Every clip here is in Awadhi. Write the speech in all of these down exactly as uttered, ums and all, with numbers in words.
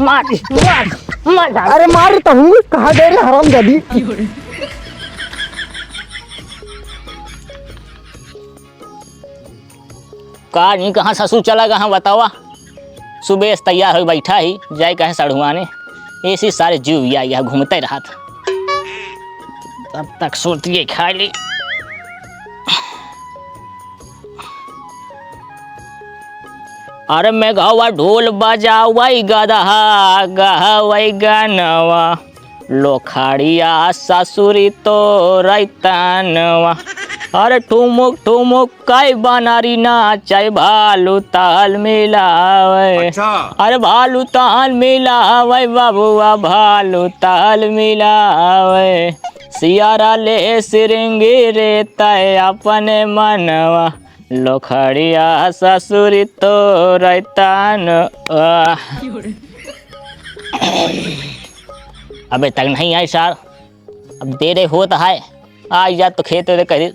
मार, मार, मार डाल। अरे मार तो हूँ, कहाँ गए रे हरामजादी? का नहीं, कहाँ ससुर चला गया, बतावा? सुबह से तैयार होइ बैठा ही, जाए कहे सढ़ुआने। ऐसी सारे जीव या, या घूमते रहत। तब तक सुरतिये खा ली। अरे मेघवा ढोल बजावै गदहा गहवै गनवा, लोखड़िया ससुरी तोरै तनवा। अरे ठुमुक ठुमुक कई बनारी नाचै भालू ताल मिलावै। अच्छा। अरे भालू ताल मिलावै बबुआ, भालू ताल मिलावै। सियारा ले सिरिंगी रे तै अपने मनवा, लोखड़िया ससुरी तोरै तन। आह। अबे तक नहीं आई सार, अब देरे होत है, आई जात तो खेत दे करी।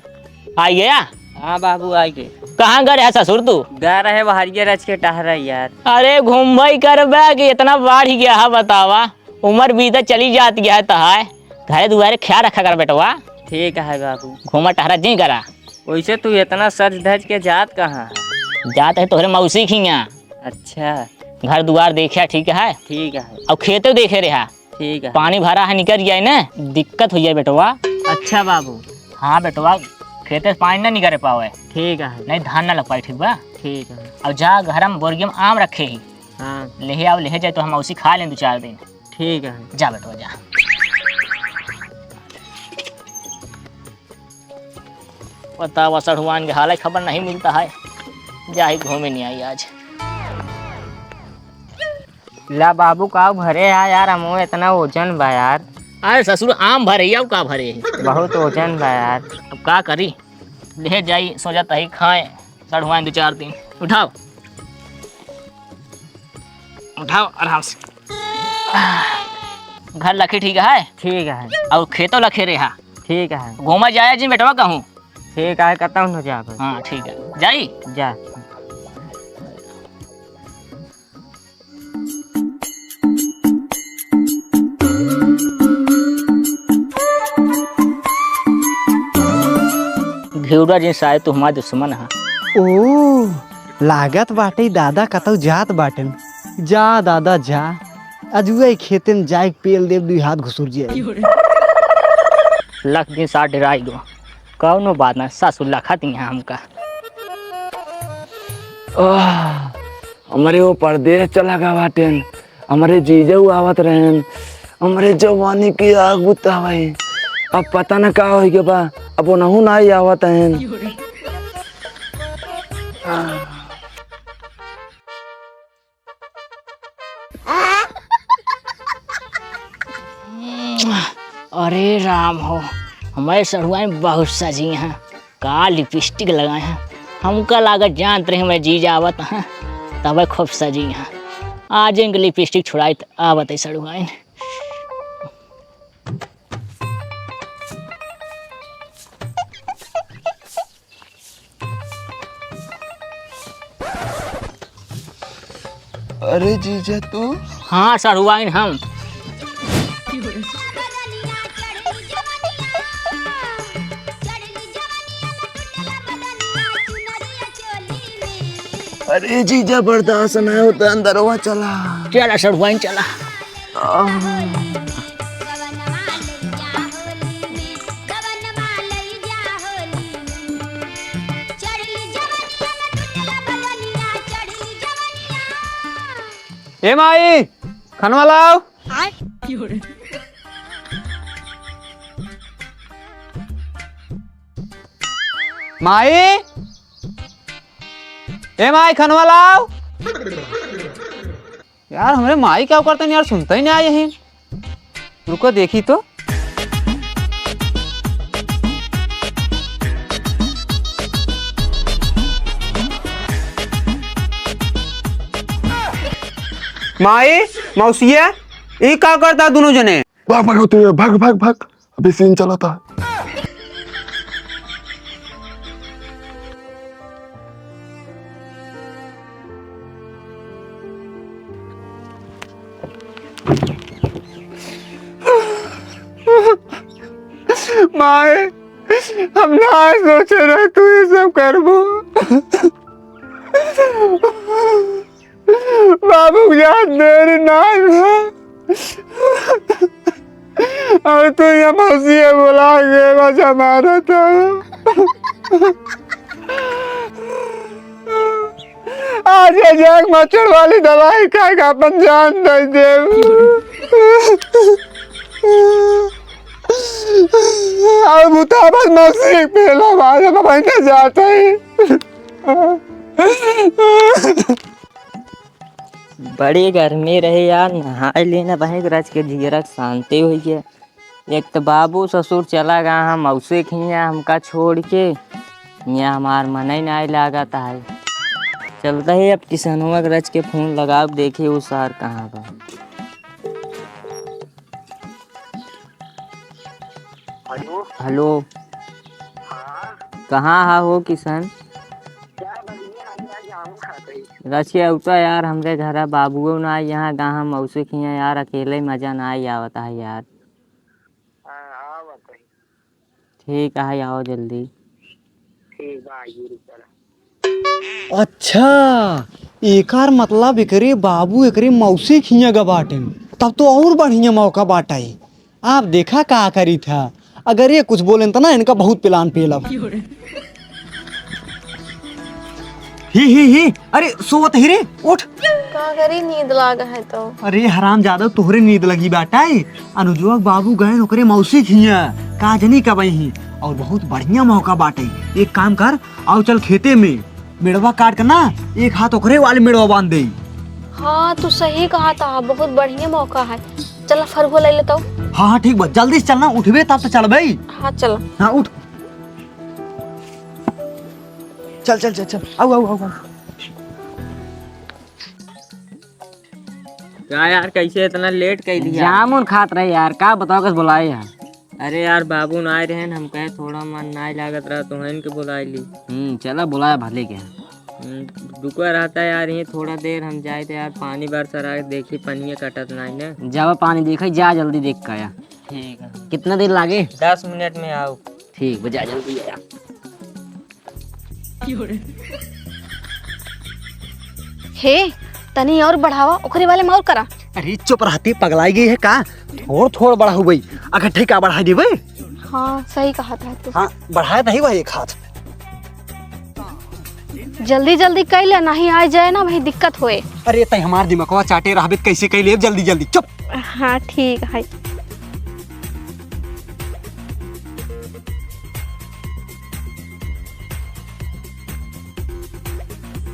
आई गया? हाँ बाबू, आई गए। कहाँ गए रहा ससुर तू? गा रहे बहरिया रच के टहरा यार। अरे घूमबई करबे कि इतना बाढ़ गया है, बतावा, उमर बीते चली जात गया है तहाय। घरे दुआरे ख्याल रखा कर बेटवा। ठीक है बाबू। घूमा टहरा जी करा। वैसे तू इतना सज धज के जात कहाँ है? जात है तोहरे मौसी खिया। अच्छा। घर दुआर देखिया, ठीक है? ठीक है। और खेतो देखे रहा। ठीक है। पानी भरा है, निकल जाए ना, दिक्कत हो जाए बेटवा। अच्छा बाबू। हाँ बेटवा, खेते से पानी ना निकल पावे। ठीक है। नहीं धान ना लग पाए, ठीक बा? ठीक है। और जा घर में बोरिया में आम रखे ही। हाँ। लेहे आओ, लेहे जाए तो हम उसी खा लें दो चार दिन। ठीक है। जा बेटवा जा। बतावा, सढ़ुआन के हाल खबर नहीं मिलता है, जाहि घूमे नहीं आई आज। ला बाबू, का भरे है यार, हमो इतना ओजन बा यार। अरे ससुर, आम भरे, या का भरे है? बहुत ओजन बा यार। अब का करी, ले जाई, सोचत ही खाए, सढ़ुआन दो चार दिन। उठाओ, उठाओ आराम से। घर लखे ठीक है? ठीक है। और खेतो लखे रहा? ठीक है। घूमा जाया जी बेटवा कहूँ? ठीक है, कतौ न जा भाई। हाँ, ठीक है, जाई? जा। घेवड़ा जी शायद तो हमार दुश्मन है। ओ, लागत बाटे दादा कतौ जात बाटेन। जा दादा जा, अजुए खेते में जाए पेल देव, दुई हाथ घुसुर जाए। लख दिन साथ डेराई गो, कौनो बात ना, सासू लखत ही हैं हमका। आह, हमरे वो परदेस चला गवा बाटेन, हमरे जीजऊ आवत रहेन, हमरे जवानी के आग बुतावे। अब पता न का होई के बा, अब ओनहु नाई आवत हन। अरे राम हो, हमारे सढ़ुआइन बहुत सजी हैं। का लिपस्टिक लगाए हैं, हमका लागत जानत रहे हमारे जीजा आवत हैं, तबे खूब सजी हैं। आज इनके लिपस्टिक छुड़ाई त आवत है सढ़ुआइन। अरे जीजा तू? हाँ सढ़ुआइन हम। अरे जीजा बर्दाश्त नहीं होता, अंदरवा चला। चला सढ़ुआइन चला। आह। ए माई, खनवा लाओ। माई, ए माई, खनवा लाओ। यार, हमरे माई का करतन यार, सुनता ही नहीं आए यहीं। रुको देखी तो। माई, मौसिया, ई का करता दुनों जने? भाग, भाग, होते हुए, भाग, भाग, भाग। अभी सीन चला था। माए, हम ना सोचे रहे तू ये सब करबो। बाबू के याद देर ना है। और तू ये मौसी बोला के बस हमारा था। आज ये जाग मच्छर वाली दवाई खा के अपन जान दे दे। और मुताबक मौसी पहला भाई हम बहने जाते हैं। बड़ी गर्मी रही यार, नहाए लेना बहिक रच के जियरा के शांति होई गया। एक तो बाबू ससुर चला गया हम मौसी खिया हमका छोड़ के, यहाँ हमार मन ही नहीं लागत है। चलता ही अब किसनवा के रच के फोन लगाब, देखी उ सार कहाँ बा। हेलो। हेलो। हाँ। कहाँ हा हो किसन? रचिया उता यार, हमरे घरा बाबुओ ना आई, यहाँ गाँव हम मौसी खिया यार, अकेले मजा ना आई आवत है यार। हाँ, आवत है। ठीक है, आओ जल्दी। ठीक बा, आइए, रुक जरा। अच्छा, एकर मतलब एकरे बाबू एकरे मौसी खिया गा बाटेन, तब तो और बढ़िया मौका बाटे। आप देखा का करी था, अगर ये कुछ बोलेन त ना इनका बहुत plan पेलब। ही ही ही, अरे सोवत ही रे, उठ। का करी, नींद लाग है तो। अरे हरामजादा, तोहरे नींद लगी बाटे। अनुजवा के बाबू गए ओकरे मौसी खिया, का जनी कब आई ही, और बहुत बढ़िया मौका बाटे। एक काम कर, आओ चल खेते में, मेड़वा काट के ना एक हाथ ओकरे वाले मेड़वा बांध दे। हाँ, तू सही कहा था, बहुत बढ़िया मौका है। चल फरुआ ले लेता हूँ। हाँ हाँ ठीक बा, जल्दी से चल ना, उठबे तब तो चढ़बे। हाँ चल। हाँ उठ। चल चल चल चल, आओ आओ आओ आओ। का यार, कैसे इतना लेट कर लिया? जामुन खात रहे यार, का बताओ, कस बुलाए यार। अरे यार, बाबू ना आए रहे, हम कहे थोड़ा मन ना लागत रहा, तो इनके बुला ली। हम्म, चला बुलाया भले के। हम्म, रुका रहता यार, ये थोड़ा देर हम जाए थे यार, पानी बरसा रहा है, देखी पनिया कटत ना है ना। जावा पानी देखे, जा जल्दी देख के आया। ठीक है। कितना देर लागे? दस मिनट में आओ। ठीक बा, जा जल्दी आया। हे, तनी और बढ़ावा, ओकरे वाले में और करा। अरे चुप रहती, पगलाई गई है का? थोड़ थोड़ बढ़ा हो गई, अगर ठीक है बढ़ा देबे। हाँ, सही कहा था तू। हाँ, बढ़ाया नहीं हुआ एक हाथ। जल्दी जल्दी कर ले, नहीं आ जाए ना वही दिक्कत होए। अरे तई हमार दिमागवा चाटे रहबे, कैसे कर ले जल्दी जल्दी, चुप। हाँ ठीक है।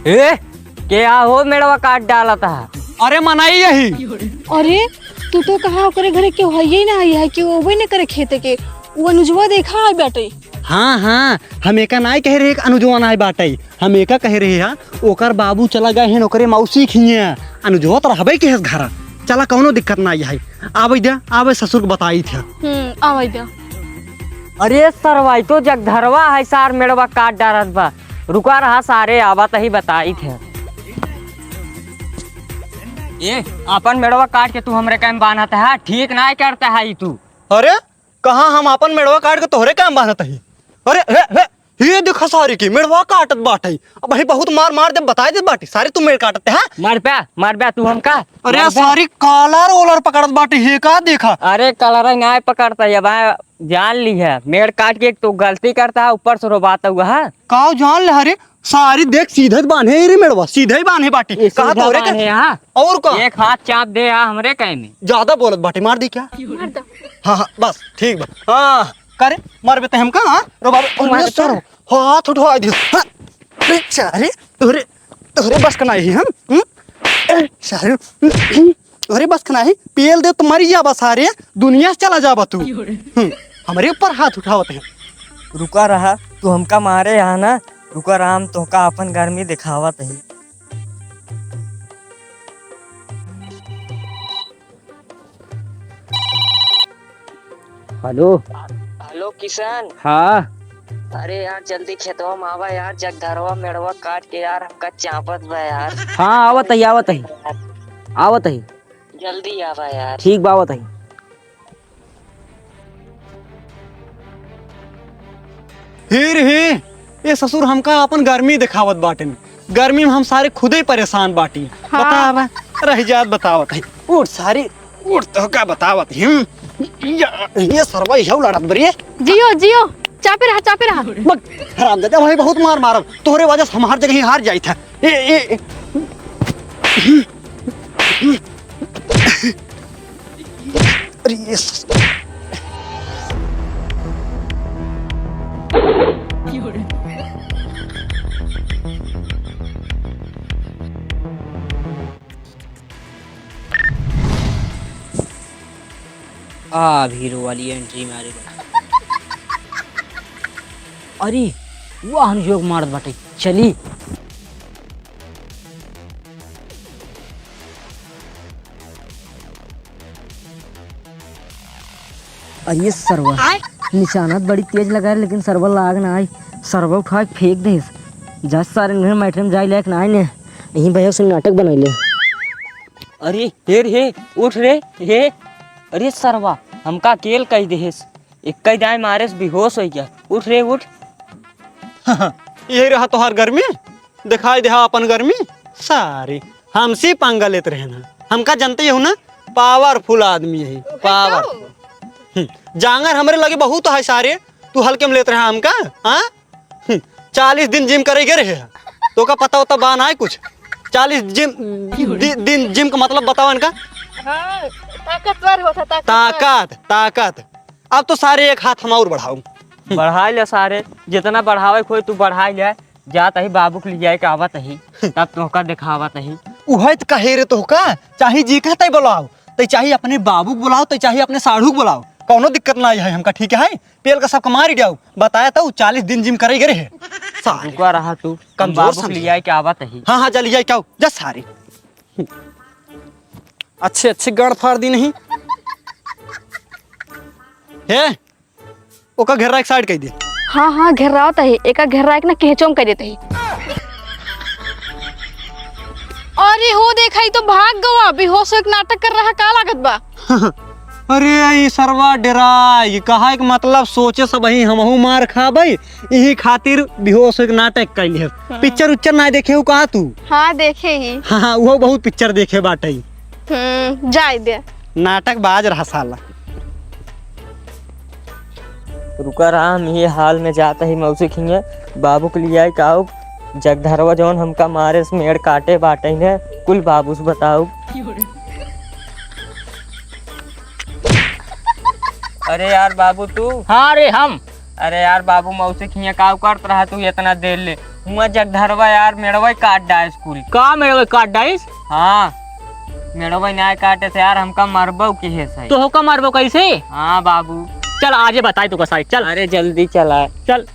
ए, के आ हो मेड़वा काट डालत है? अरे मनई यही। अरे तू तो कहा ओकरे घरे केहू हइये ना आई है, केहू अबे न करे खेते के। उ अनुजवा देखा आई बाटे। हाँ हाँ, हम एका नाय कह रहे कि अनुजवा नाय बाटे, हम एका कह रहे हा ओकर बाबू चला गए हैं ओकरे मौसी खिया। अनुजवा तो रहबे के है घरा। चला, कौनो दिक्कत ना है। आवे दे, आवे ससुर के बताई थे। हम्म, आवे दे। अरे सरवा, ई तो जगधरवा है, सार मेड़वा काट डारत बा। रुका रहा सारे, आवत ही बताई थे। ए, अपन मेड़वा काट के तू हमरे काम बांधत है, ठीक ना करता है ई तू। अरे, कहाँ हम अपन मेड़वा काट के तोहरे काम बांधत ही? अरे, हे, हे, ये देखा सारी की मेड़वा काटत बाटे। अब भाई बहुत मार मार दे, बताई दे बाटी। सारी तू मेड़ काटत है, हाँ? मार बे, मार बे तू हमका। अरे मार बे। सारी कॉलर ओलर पकड़त बाटी, ये का देखा? अरे कॉलर ही ना पकड़ता है, अब जान ली है। मेड़ काट के एक तो गलती करता है, ऊपर से रोबाता हुआ है। काव जान ले, अरे सारी देख सीधे बांधे रे मेड़वा, सीधे ही बांधे बाटी। ये कहा सीधा तोरे का? बांधे, हाँ। और का? एक हाथ चाप दे, हाँ, हमरे कहे में। ज्यादा बोलत बाटी, मार दी क्या? मार दो। हाँ, हाँ, बस, ठीक बा। हाँ, करे, मार बेटे हमका, हाँ? रो बाबे, मार अरे बेटा। सर, हाथ उठवा दे। हाँ, अरे सारे, तोरे, तोरे बस का नाही हम, हम्म? अरे सारे, तोरे बस का नाही, पेल दे तो मरी जाबा सारे, दुनिया से चला जाबा तू। हम्म, हमरे ऊपर हाथ उठावत है। रुका रहा, तू हमका मारे यहाँ ना, रुका रहा, हम तोहका अपन गर्मी दिखावत ही। हेलो। हेलो किशन। हाँ। अरे यार, जल्दी खेतवा में आवा यार, जगधरवा मेड़वा काट के यार, हमका चापत बा यार। हाँ, आवत ही, आवत ही। आवत ही। जल्दी आवा यार। ठीक बावत है। फिर ही ये ससुर हमका अपन गर्मी दिखावत बाटिन। गर्मी में हम सारे खुदे परेशान बाटी। हाँ। बतावा, रह जात बतावत है। उठ सारी, उठ तो का बतावत है। हम्म, या, ये सरवा यहू लड़त बरी है। जियो, जियो, चापे रहा, चापे रहा। बक, हरामजादा भाई बहुत मार मारब। तोहरे वजह से हमार जगह ही हार जाई था। ए, ए, ए। अरे ये स- आ, अब हीरो वाली एंट्री मारे बा। अरे, वाह, हम जोक मारत बाटे। चली। अरे सरवा, आय। निशाना त बड़ी तेज लगाए, लेकिन सरवा लाग ना आई। सरवा उठा के फेंक देस। जा सारे घर मैटर में जाए लायक ना आए ने। यहीं भैया से नाटक बनाई ले। अरे, हे रे, हे, उठ रे, हे। अरे सरवा, हमका अकेल कह देस। एक ही दाएं मारे से बेहोश हो गया। उठ रे, उठ। यही रहा तोहार गर्मी, दिखाई देहा अपन गर्मी। सारे हमसे पंगा लेत रहे ना, हमका जनते ही हो ना, पावरफुल आदमी है, पावरफुल। हम्म, जांगर हमरे लगे बहुत है सारे, तू हल्के में लेत रहा हमका, हाँ? हम्म, चालीस दिन जिम करे गए रहे, तो का पता होता बा ना है कुछ? चालीस जिम, दि-, दिन जिम का मतलब बताओ इनका। हाँ, ताकतवर होता, ताकतवर। ताकत, ताकत। अब तो सारे एक हाथ हम और बढ़ाऊ। बढ़ाई ले सारे, जितना बढ़ावे के होई तू बढ़ाई ले। जात ही बाबू के लियाए के आवत ही, तब तोहका देखावत ही। उहे त कहे रे तोहका, चाहे जी कहते बुलाओ, ते चाहे अपने बाबू के बुलाओ, ते चाहे अपने साढ़ू के बुलाओ, कौनो दिक्कत ना है हमका, ठीक है? पेल का सबका मार ही जाओ, बताया तो चालीस दिन जिम करे गए रहे। सारे रुका रहा तू, हम कमजोर बाबू के समझे। लियाए के आवत ही। हाँ, हाँ, जा लियाए के आओ, जा सारे। अच्छे, अच्छे गाड़ फाड़ दी नहीं। हे, ओका घेर्रा एक साइड कइ दे। हाँ, हाँ, घेर्रावत ही। एका घेर्रा एक ना केहचोम कइ देत ही। अरे हो, देखा, ई तो भाग गवा। बेहोश होइके नाटक कर रहा, का लागत बा? अरे, ई सरवा डेराइ, कहा के मतलब सोचे सबही हमहू मार खाबै, इही खातिर बेहोश होइके नाटक कइले है। हाँ। पिक्चर उच्चर ना देखे हो का तू? हाँ, देखे ही। हाँ, हाँ, उहो बहुत पिक्चर देखे बाटइ। हम्म, जाए दे। नाटक बाज रहा साला। रुका रहा, हम ये हाल में जात ही मौसी खिंगे, बाबू के लियाए के आउब। जगधरवा जौन हमका मारे से मेड़ काटे बाटे ने, कुल बाबू से बताउब। अरे यार बाबू तू। हाँ रे हम। अरे यार बाबू, मौसी खिया काउ करत रहा तू इतना देर ले? हुआ जगधरवा यार मेड़वा काट डाइस कुल। का मेड़वा काट डाइस? हाँ, मेड़वा ना काटे से यार हमका मरबो के है सही। तो होका मरबो कैसे? हाँ बाबू। चल आजे बताई तू का सारी, चल। अरे जल्दी चला। चल।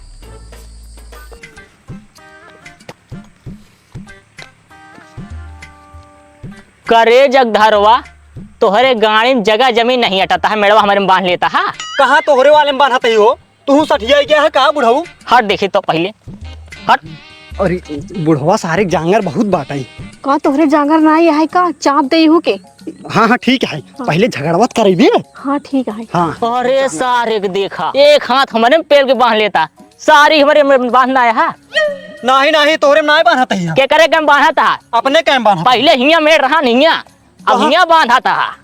करे जगधरवा, तोहरे गाड़ी में जगह जमीन नहीं अटता है, मेड़वा हमारे में बांध लेता है। कहाँ तोहरे वाले में बांधत ही हो? तू सठिया गया है का बुढ़ऊ? हट देखी तो पहिले, हट। अरे बुढ़वा सारे जांगर बहुत बाटइ। का तोहरे जांगर ना आइ है का? चाप दे हूँ के? हाँ, हाँ, ठीक है, हाँ। पहिले झगड़वत करइ दे। हाँ, ठीक है। हाँ। अरे सारे के देखा, एक हाथ हमारे में पेल के बांध लेता, सारी हमारे में बांधना है। नाही, नाही, तोहरे में नाही बांधत ही। के करे के में बांधत हा? अपने के में बांधत। पहिले हियाँ मेड़ रहा हियाँ, अब कहाँ? हियाँ बांधत हा।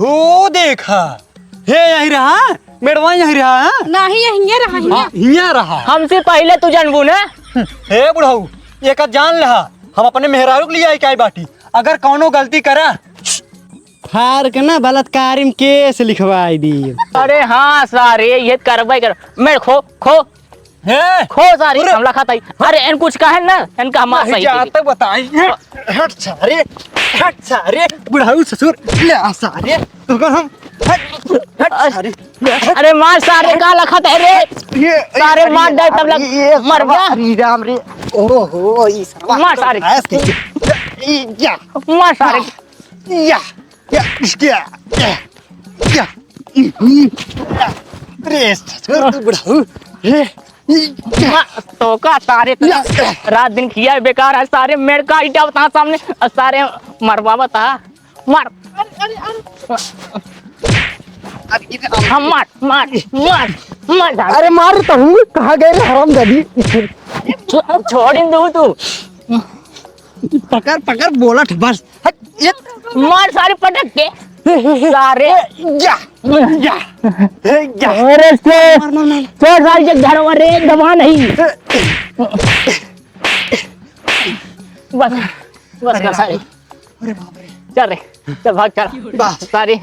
हो देखा, हे यही रहा, मेड़वा यही रहा। नाही, यही रहा, हियाँ। हाँ, हियाँ रहा। हमसे पहिले तू जनबू ने। हे बुढ़ऊ, एक जान लहा, हम अपने मेहरारू के लिए आई के आई बाटी, अगर कौनो गलती करा, फार के ना बलात्कारी में केस लिखवाई दी। अरे हाँ सारे, ये करवाई कर। मेड़ खो, खो। हे! खो सारे, अरे! हमला खाता ही। अरे, एन कुछ कहे ना, एनका हम नहीं सही जाते कही। बताई। हट सारे, हट सारे, बुढ़ऊ ससुर, ले आ सारे, तुमको हम, हट, हट अरे, सारे, हट। अरे मार सारे, का लखत है रे? ये, सारे ये, मार डाल, तब लग, ये मर सरवा, गया। हरी राम रे, ओहो, ये सरवा मार तो सारे। भैंस की, ये, या, मार सारे। या। या, या, या, या। अरे, छोड़ तू बुढ़ऊ। ए, या। मा-, तो का सारे तो या, या। रात दिन खिया बेकार है, सारे मेड़ काट डालता सामने, और सारे मरवावत है। मार। अरे, अरे, अरे। अब ये तो हम मार, मार, मार, मार डाल। अरे मार तो हूँ, कहाँ गए रे हरामजादी? छो-, छोड़ ही दो तू। पकड़, पकड़, बोलत बस। हट, ये मार सारे पटक के। सारे। ए, जा, जा, ए, जा। अरे से मार, मार, मार। छोड़ सारे के घर वाले दबा नहीं। बस, बस अरे कर सारे। बाप रे। अरे बाप रे। चल रे, चल भाग चल। बस। सारी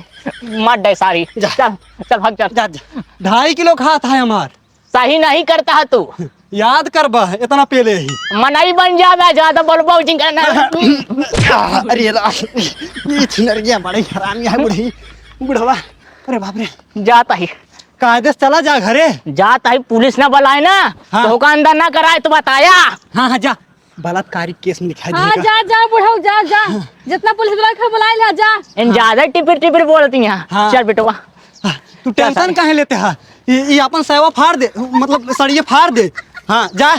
मार दे सारी। जा। चल, चल भाग चल। जा, जा। ढाई किलो खात है हमार। सही नहीं करता है तू। याद करबा, इतना पेले ही। मनई बन जाबा, ज्यादा बोलबो जिन करना। अरे ला, ये छिनरिया बड़ी हरामी है बुढ़ी, बुढ़वा। अरे बाप रे। जाता ही। कायदे से चला जा घरे। जाता ही, पुलिस ना बुलाए ना, हाँ। तो ओका अंदर ना कराए तो बताया। हाँ, हाँ, जा। बलात्कारी केस में लिखाई हाँ, देगा। जा, जा, बुढ़ऊ, जा, जा। जितना पुलिस वाला का बुलाए ला, जा। इन हाँ। ज्यादा टिपिर टिपिर बोलती हैं। हाँ। चल बेटवा। हाँ, तू चल टेंशन सारे। काहे लेते हा? ये, ये अपन सेवा फाड़ दे, मतलब सड़िए फाड़ दे। हाँ, जा,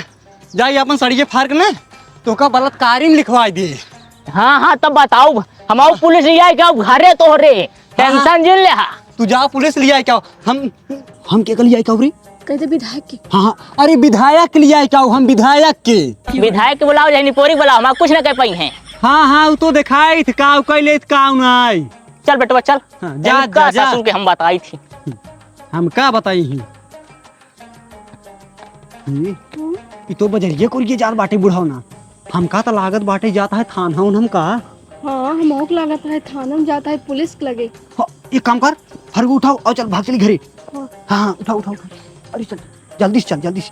जा, ये अपन सड़िए फाड़ के ना, तो का बलात्कारी में लिखवाई दे। हाँ, हाँ, तब बताओ, हम आओ पुलिस लिया क्या घरे तोहरे? हाँ। टेंशन जिन ले हा। तू जा पुलिस लिया क्या? हम, हम के के लिया क्या रे? कहते विधायक के। हाँ, हाँ, अरे विधायक के लिया क्या? हम विधायक के। विधायक के बुलाओ, चाहे निपोरी बुलाओ, हम कुछ ना कह पाई हैं। हाँ, हाँ, वो तो दिखाई थे, का कह ले, का नहीं। चल बेटवा, चल। हाँ, जा, इनका जा, जा। सासू के हम बताई थी। हम का बताई ही? हम्म, ई तो बजरिया कोरिया जात बाटे बुढ़ावना। हमका त लागत बाटे जात है थाना उन हमका। हाँ, हमहू के लागत है थाना में जात है पुलिस के लगे। हाँ, एक काम कर, फरगू उठाओ और चल भाग चली घरे। हाँ। हाँ, हाँ, उठाओ, उठाओ, उठाओ। अरे चल, जल्दी से चल, जल्दी से।